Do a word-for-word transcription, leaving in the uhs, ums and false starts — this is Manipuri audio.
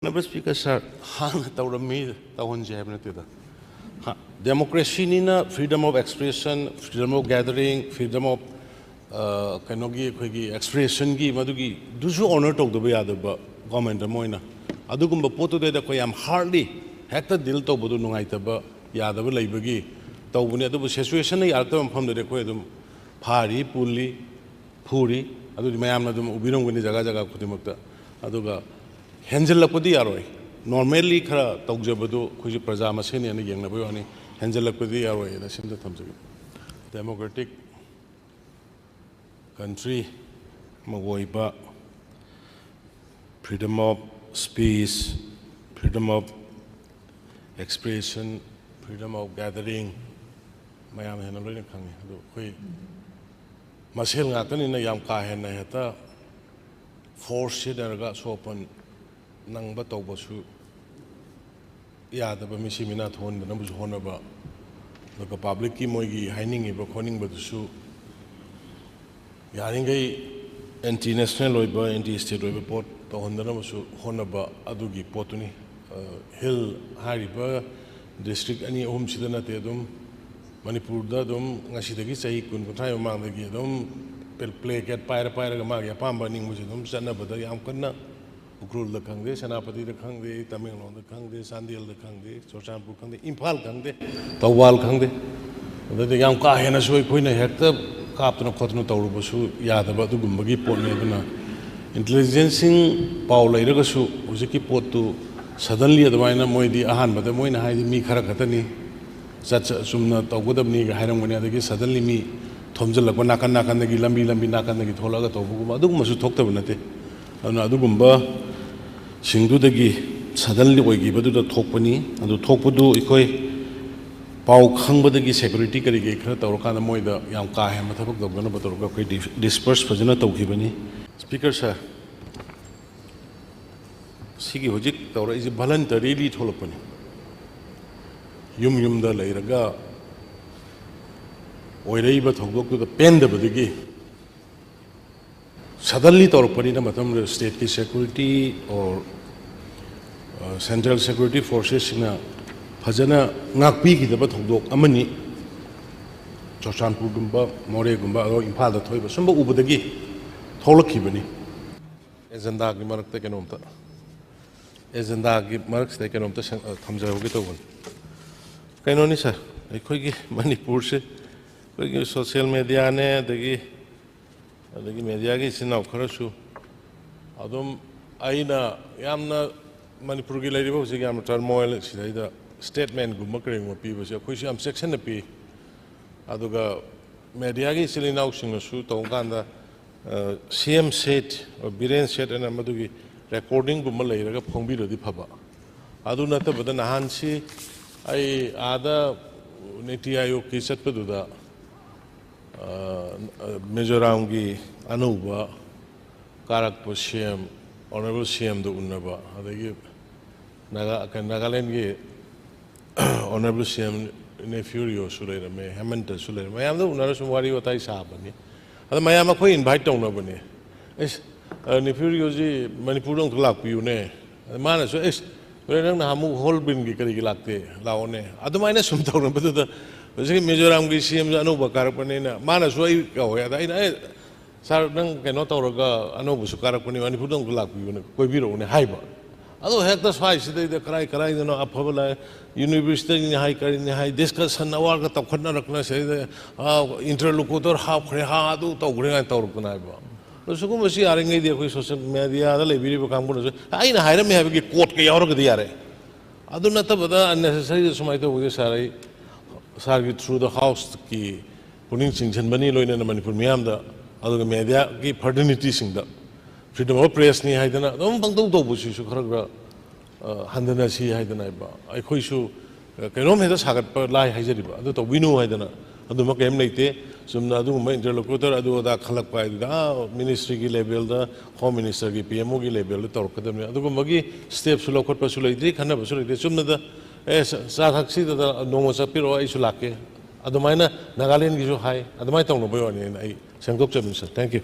Honorable Speaker, sir, ꯍꯥꯟꯅ ꯇꯧꯔꯝꯃꯤ, ꯇꯧꯍꯟꯁꯦ ꯍꯥꯏꯕ ꯅꯠꯇꯦꯗ꯫ ꯗꯦꯃꯣꯀ꯭ꯔꯦꯁꯤꯅꯤꯅ freedom of expression, freedom of gathering, freedom of ꯀꯩꯅꯣꯒꯤ, ꯑꯩꯈꯣꯏꯒꯤ expressionꯒꯤ ꯃꯗꯨꯒꯤꯗꯨꯁꯨ honor ꯇꯧꯗꯕ ꯌꯥꯗꯕ government ꯑꯃ ꯑꯣꯏꯅ, ꯑꯗꯨꯒꯨꯝꯕ ꯄꯣꯠꯇꯨꯗꯩꯗ ꯑꯩꯈꯣꯏ ꯌꯥꯝ hardly ꯍꯦꯛꯇ deal ꯇꯧꯕꯗꯣ ꯅꯨꯡꯉꯥꯏꯇꯕ, ꯌꯥꯗꯕ ꯂꯩꯕꯒꯤ ꯇꯧꯕꯅꯤ꯫ ꯑꯗꯨꯕꯨ situationꯅ ꯌꯥꯔꯛꯇꯕ ꯃꯐꯝꯗꯗꯤ ꯑꯩꯈꯣꯏ ꯑꯗꯨꯝ ꯐꯥꯔꯤ, ꯄꯨꯜꯂꯤ, ꯐꯨꯔꯤ꯫ ꯑꯗꯨꯗꯤ ꯃꯌꯥꯝꯅ ꯑꯗꯨꯝ ꯎꯕꯤꯔꯝꯒꯅꯤ ꯖꯒꯥ ꯖꯒꯥ ꯈꯨꯗꯤꯡꯃꯛꯇ꯫ ꯑꯗꯨꯒ ꯍꯦꯟꯖꯜꯂꯛꯄꯗꯤ ꯌꯥꯔꯣꯏ꯫ Normally ꯈꯔ ꯇꯧꯖꯕꯗꯨ ꯑꯩꯈꯣꯏꯁꯨ ꯄ꯭ꯔꯖꯥ ꯃꯁꯦꯟꯅꯦꯅ ꯌꯦꯡꯅꯕꯒꯤ ꯋꯥꯅꯤ, ꯍꯦꯟꯖꯜꯂꯛꯄꯗꯤ ꯌꯥꯔꯣꯏꯅ ꯁꯤꯝꯇ ꯊꯝꯖꯒꯦ꯫ Democratic country ꯑꯃ ꯑꯣꯏꯕ, freedom of speech, freedom of expression, freedom of gathering, ꯃꯌꯥꯝ ꯍꯦꯟꯅ ꯂꯣꯏꯅ ꯈꯪꯉꯤ꯫ ꯑꯗꯨ ꯑꯩꯈꯣꯏ ꯃꯁꯦꯜ ꯉꯥꯛꯇꯅꯤꯅ ꯌꯥꯝ ꯀꯥ ꯍꯦꯟꯅ ꯍꯦꯛꯇ force ꯁꯤꯖꯤꯟꯅꯔꯒ ꯑꯁꯣꯛ ꯑꯄꯟ ꯅꯪꯕ ꯇꯧꯕꯁꯨ ꯌꯥꯗꯕ, ꯃꯤꯁꯤ ꯃꯤꯅꯥ ꯊꯣꯛꯍꯟꯗꯅꯕꯁꯨ ꯍꯣꯠꯅꯕ, ꯑꯗꯨꯒ publicꯀꯤ ꯃꯣꯏꯒꯤ ꯍꯥꯏꯅꯤꯡꯉꯤꯕ ꯈꯣꯠꯅꯤꯡꯕꯗꯨꯁꯨ ꯌꯥꯔꯤꯈꯩ anti national ꯑꯣꯏꯕ, anti state ꯑꯣꯏꯕ ꯄꯣꯠ ꯇꯧꯍꯟꯗꯅꯕꯁꯨ ꯍꯣꯠꯅꯕ, ꯑꯗꯨꯒꯤ ꯄꯣꯠꯇꯨꯅꯤ꯫ ꯑ, Hill ꯍꯥꯏꯔꯤꯕ district ꯑꯅꯤ ꯑꯍꯨꯝꯁꯤꯗ ꯅꯠꯇꯦ, ꯑꯗꯨꯝ ꯃꯅꯤꯄꯨꯔꯗ ꯑꯗꯨꯝ ꯉꯁꯤꯗꯒꯤ ꯆꯍꯤ ꯀꯨꯟ ꯀꯨꯟꯊ꯭ꯔꯥꯒꯤ ꯃꯃꯥꯡꯗꯒꯤ ꯑꯗꯨꯝ placard ꯄꯥꯏꯔ ꯄꯥꯏꯔꯒ ꯃꯥꯒꯤ ꯑꯄꯥꯝꯕ ꯑꯅꯤꯡꯕꯁꯦ ꯑꯗꯨꯝ ꯆꯠꯅꯕꯗ ꯌꯥꯝ ꯀꯟꯅ ꯎꯈ꯭ꯔꯨꯜꯗ ꯈꯪꯗꯦ, ꯁꯦꯅꯥꯄꯇꯤꯗ ꯈꯪꯗꯦ, ꯇꯃꯦꯡꯂꯣꯡꯗ ꯈꯪꯗꯦ, ꯆꯥꯟꯗꯦꯜꯗ ꯈꯪꯗꯦ, ꯆꯨꯔꯆꯥꯟꯄꯨꯔ ꯈꯪꯗꯦ, ꯏꯝꯐꯥꯜ ꯈꯪꯗꯦ, ꯊꯧꯕꯥꯜ ꯈꯪꯗꯦ, ꯑꯗꯨꯗ ꯌꯥꯝ ꯀꯥ ꯍꯦꯟꯅꯁꯨ ꯑꯩꯈꯣꯏꯅ ꯍꯦꯛꯇ ꯀꯥꯞꯇꯅ ꯈꯣꯠꯇꯅ ꯇꯧꯔꯨꯕꯁꯨ ꯌꯥꯗꯕ ꯑꯗꯨꯒꯨꯝꯕꯒꯤ ꯄꯣꯠꯅꯤ꯫ ꯑꯗꯨꯅ intelligenceꯁꯤꯡ ꯄꯥꯎ ꯂꯩꯔꯒꯁꯨ ꯍꯧꯖꯤꯛꯀꯤ ꯄꯣꯠꯇꯨ suddenly ꯑꯗꯨꯃꯥꯏꯅ ꯃꯣꯏꯗꯤ ꯑꯍꯥꯟꯕꯗ ꯃꯣꯏꯅ ꯍꯥꯏꯗꯤ ꯃꯤ ꯈꯔ ꯈꯛꯇꯅꯤ, ꯆꯠ-, ꯆꯠ-, ꯆꯨꯝꯅ ꯇꯧꯒꯗꯕꯅꯤꯒ ꯍꯥꯏꯔꯝꯒꯅꯤ, ꯑꯗꯒꯤ suddenly ꯃꯤ ꯊꯣꯝꯖꯤꯜꯂꯛꯄ ꯅꯥꯀꯟ ꯅꯥꯀꯟꯗꯒꯤ, ꯂꯝꯕꯤ ꯂꯝꯕꯤ ꯅꯥꯀꯟꯗꯒꯤ ꯊꯣꯛꯂꯛꯑꯒ ꯇꯧꯕꯒꯨꯝꯕ ꯑꯗꯨꯒꯨꯝꯕꯁꯨ ꯊꯣꯛꯇꯕ ꯅꯠꯇꯦ꯫ ꯑꯗꯨꯅ ꯑꯗꯨꯒꯨꯝꯕꯁꯤꯡꯗꯨꯗꯒꯤ suddenly ꯑꯣꯏꯈꯤꯕꯗꯨꯗ ꯊꯣꯛꯄꯅꯤ꯫ ꯑꯗꯨ ꯊꯣꯛꯄꯗꯨ ꯑꯩꯈꯣꯏ ꯄꯥꯎ ꯈꯪꯕꯗꯒꯤ security ꯀꯔꯤ ꯀꯔꯤ ꯈꯔ ꯇꯧꯔꯀꯥꯟꯗ ꯃꯣꯏꯗ ꯌꯥꯝ ꯀꯥ ꯍꯦꯟꯕ ꯊꯕꯛ ꯇꯧꯗꯅꯕ ꯇꯧꯔꯒ ꯑꯩꯈꯣꯏ ꯗꯤ-, disperse ꯐꯖꯅ ꯇꯧꯈꯤꯕꯅꯤ꯫ Speaker sir, ꯁꯤꯒꯤ ꯍꯧꯖꯤꯛ ꯇꯧꯔꯛꯏꯁꯦ voluntarily ꯊꯣꯛꯂꯛꯄꯅꯤ꯫ ꯌꯨꯝ ꯌꯨꯝꯗ ꯂꯩꯔꯒ ꯑꯣꯏꯔꯛꯏꯕ ꯊꯧꯗꯣꯛꯇꯨꯗ ꯄꯦꯟꯗꯕꯗꯒꯤ suddenly ꯇꯧꯔꯛꯄꯅꯤꯅ ꯃꯇꯝꯗꯨꯗ stateꯀꯤ security or Central Security Forcesꯁꯤꯡꯅ ꯐꯖꯅ ꯉꯥꯛꯄꯤꯈꯤꯗꯕ ꯊꯧꯗꯣꯛ ꯑꯃꯅꯤ꯫ ꯆꯨꯔꯆꯥꯟꯄꯨꯔꯒꯨꯝꯕ, ꯃꯣꯔꯦꯒꯨꯝꯕ, ꯑꯗꯣ ꯏꯝꯐꯥꯜꯗ ꯊꯣꯛꯏꯕ ꯁꯨꯝꯕ ꯎꯕꯗꯒꯤ ꯊꯣꯛꯂꯛꯈꯤꯕꯅꯤ꯫ ꯑꯦꯖꯦꯟꯗꯥꯒꯤ ꯃꯔꯛꯇ ꯀꯩꯅꯣꯝꯇ, ꯑꯦꯖꯦꯟꯗꯥꯒꯤ ꯃꯔꯛꯁꯤꯗ ꯀꯩꯅꯣꯝꯇ ꯁꯪ-, ꯑ, ꯊꯝꯖꯍꯧꯒꯦ ꯇꯧꯕꯅꯤ꯫ ꯀꯩꯅꯣꯅꯤ ꯁꯥꯔ, ꯑꯩꯈꯣꯏꯒꯤ ꯃꯅꯤꯄꯨꯔꯁꯦ ꯑꯩꯈꯣꯏꯒꯤ social mediaꯅꯦ, ꯑꯗꯒꯤ ꯑꯗꯒꯤ mediaꯒꯤ ꯏꯆꯤꯟ ꯏꯅꯥꯎ ꯈꯔꯁꯨ ꯑꯗꯨꯝ, ꯑꯩꯅ ꯌꯥꯝꯅ ꯃꯅꯤꯄꯨꯔꯒꯤ ꯂꯩꯔꯤꯕ ꯍꯧꯖꯤꯛ ꯌꯥꯝꯅ turmoil ꯁꯤꯗꯩꯗ statementꯒꯨꯝꯕ ꯀꯔꯤꯒꯨꯝꯕ ꯄꯤꯕꯁꯦ ꯑꯩꯈꯣꯏꯁꯨ ꯌꯥꯝ ꯆꯦꯛꯁꯤꯟꯅ ꯄꯤ꯫ ꯑꯗꯨꯒ mediaꯒꯤ ꯏꯆꯤꯜ ꯏꯅꯥꯎꯁꯤꯡꯅꯁꯨ ꯇꯧꯕ ꯀꯥꯟꯗ, ꯑ, C M said, ꯑ, ꯕꯤꯔꯦꯟ said ꯍꯥꯏꯅ ꯃꯗꯨꯒꯤ recordingꯒꯨꯝꯕ ꯂꯩꯔꯒ ꯐꯣꯡꯕꯤꯔꯗꯤ ꯐꯕ꯫ ꯑꯗꯨ ꯅꯠꯇꯕꯗ ꯅꯍꯥꯟꯁꯤ ꯑꯩ ꯑꯥꯗ NITI Aayogꯀꯤ ꯆꯠꯄꯗꯨꯗ, ꯑ, ꯃꯤꯖꯣꯔꯥꯝꯒꯤ ꯑꯅꯧꯕ ꯀꯥꯔꯛꯄ C M, Honourable C Mꯗꯨ ꯎꯅꯕ, ꯑꯗꯒꯤ ꯅꯥꯒꯥ-, ꯀꯩꯅꯣ, ꯅꯥꯒꯥꯂꯦꯟꯒꯤ Honourable C M Neiphiu Rioꯁꯨ ꯂꯩꯔꯝꯃꯦ, ꯍꯦꯃꯟꯇꯁꯨ ꯂꯩꯔꯝꯃꯦ, ꯃꯌꯥꯝꯗ ꯎꯅꯔ ꯁꯨꯝ ꯋꯥꯔꯤ ꯋꯥꯇꯥꯏ ꯁꯥꯕꯅꯤ꯫ ꯑꯗ ꯃꯌꯥꯝ ꯑꯩꯈꯣꯏ invite ꯇꯧꯅꯕꯅꯦ꯫ ꯑꯦꯁ, ꯑ, Neiphiu Rioꯁꯤ ꯃꯅꯤꯄꯨꯔꯗ ꯑꯃꯨꯛꯇ ꯂꯥꯛꯄꯤꯌꯨꯅꯦ꯫ ꯑꯗ ꯃꯥꯅꯁꯨ, "ꯑꯦꯁ, ꯕ꯭ꯔꯗꯔ, ꯅꯪ ꯅꯍꯥꯟꯃꯨꯛ ꯍꯣꯔꯟꯕꯤꯜꯒꯤ ꯀꯔꯤꯒꯤ ꯂꯥꯛꯇꯦ? ꯂꯥꯛꯑꯣꯅꯦ"꯫ ꯑꯗꯨꯃꯥꯏꯅ ꯁꯨꯝ ꯇꯧꯅꯕꯗꯨꯗ ꯍꯧꯖꯤꯛꯀꯤ ꯃꯤꯖꯣꯔꯥꯝꯒꯤ C Mꯁꯨ ꯑꯅꯧꯕ ꯀꯥꯔꯛꯄꯅꯤꯅ ꯃꯥꯅꯁꯨ ꯑꯩ ꯀꯧꯋꯦ꯫ ꯑꯗ ꯑꯩꯅ, "ꯑꯦ, ꯁꯥꯔ, ꯅꯪ ꯀꯩꯅꯣ ꯇꯧꯔꯒ ꯑꯅꯧꯕꯁꯨ ꯀꯥꯔꯛꯄꯅꯤ, ꯃꯅꯤꯄꯨꯔꯗ ꯑꯃꯨꯛꯇ ꯂꯥꯛꯄꯤꯌꯨꯅꯦ, ꯀꯣꯏꯕꯤꯔꯛꯎꯅꯦ" ꯍꯥꯏꯕ꯫ ꯑꯗꯣ ꯍꯦꯛꯇ ꯁ꯭ꯋꯥꯏꯁꯤꯗꯩꯗ ꯀꯔꯥꯏ ꯀꯔꯥꯏꯗꯅꯣ ꯑꯐꯕ ꯂꯥꯏ, universityꯅꯤ ꯍꯥꯏ, ꯀꯔꯤꯅꯤ ꯍꯥꯏ, discussion ꯑꯋꯥꯔꯒ ꯇꯧꯈꯠꯅꯔꯛꯇꯅ ꯁꯤꯗꯩꯗ, "ꯑꯥ, interlocutor ꯍꯥꯞꯈ꯭ꯔꯦ, ꯍꯥ, ꯑꯗꯨ ꯇꯧꯈ꯭ꯔꯦ" ꯀꯥꯏꯅ ꯇꯧꯔꯛꯇꯅ ꯍꯥꯏꯕ꯫ ꯑꯗꯣ ꯁꯤꯒꯨꯝꯕꯁꯤ ꯌꯥꯔꯤꯉꯩꯗꯤ ꯑꯩꯈꯣꯏ social mediaꯗ ꯂꯩꯕꯤꯔꯤꯕ ꯀꯥꯡꯕꯨꯅꯁꯨ ꯑꯩꯅ ꯍꯥꯏꯔꯝꯃꯦ ꯍꯥꯏꯕꯒꯤ quoteꯀ ꯌꯥꯎꯔꯒꯗꯤ ꯌꯥꯔꯦ꯫ ꯑꯗꯨ ꯅꯠꯇꯕꯗ unnecessary ꯁꯨꯃꯥꯏꯅ ꯇꯧꯕꯁꯦ ꯁꯥꯔ, ꯑꯩ ꯁꯥꯔꯒꯤ through the houseꯀꯤ ꯄꯨꯛꯅꯤꯡ ꯆꯤꯡꯁꯤꯟꯕꯅꯤ, ꯂꯣꯏꯅꯅ ꯃꯅꯤꯄꯨꯔ ꯃꯤꯌꯥꯝꯗ, ꯑꯗꯨꯒ mediaꯒꯤ fraternityꯁꯤꯡꯗ freedom of pressꯅꯤ ꯍꯥꯏꯗꯅ ꯑꯗꯨꯝ ꯄꯪꯇꯧ ꯇꯧꯕꯁꯤꯁꯨ ꯈꯔ ꯈꯔ, ꯑ, ꯍꯟꯊꯅꯁꯤ ꯍꯥꯏꯗꯅ ꯍꯥꯏꯕ꯫ ꯑꯩꯈꯣꯏꯁꯨ, ꯑ, ꯀꯩꯅꯣꯝ ꯍꯦꯛꯇ ꯁꯥꯒꯠꯄ ꯂꯥꯏ ꯍꯥꯏꯖꯔꯤꯕ, ꯑꯗꯨ ꯇꯧꯕꯤꯅꯨ ꯍꯥꯏꯗꯅ ꯑꯗꯨꯃꯛ ꯀꯔꯤꯝ ꯂꯩꯇꯦ꯫ ꯆꯨꯝꯅ ꯑꯗꯨꯒꯨꯝꯕ interlocutor ꯑꯗꯨ ꯑꯗꯥ ꯈꯜꯂꯛꯄ ꯍꯥꯏꯗꯨꯗ, ꯑꯥ, ministryꯒꯤ levelꯗ, Home Ministerꯒꯤ, P M Oꯒꯤ levelꯗ ꯇꯧꯔꯛꯀꯗꯕꯅꯤ꯫ ꯑꯗꯨꯒꯨꯝꯕꯒꯤ stepꯁꯨ ꯂꯧꯈꯠꯄꯁꯨ ꯂꯩꯇ꯭ꯔꯤ, ꯈꯟꯅꯕꯁꯨ ꯂꯩꯇ꯭ꯔꯤ꯫ ꯆꯨꯝꯅꯗ, "ꯑꯦ, ꯆꯥ-, ꯆꯥ ꯊꯛꯁꯤꯗ ꯅꯣꯡꯃ ꯆꯠꯄꯤꯔꯛꯑꯣ, ꯑꯩꯁꯨ ꯂꯥꯛꯀꯦ"꯫ ꯑꯗꯨꯃꯥꯏꯅ ꯅꯥꯒꯥꯂꯦꯟꯒꯤꯁꯨ ꯍꯥꯏ, ꯑꯗꯨꯃꯥꯏꯅ ꯇꯧꯅꯕꯒꯤ ꯋꯥꯅꯤ꯫ ꯑꯩꯅ, ꯑꯩ ꯁꯦꯡꯗꯣꯛꯆꯕꯅꯤ, ꯁꯥꯔ꯫ Thank you꯫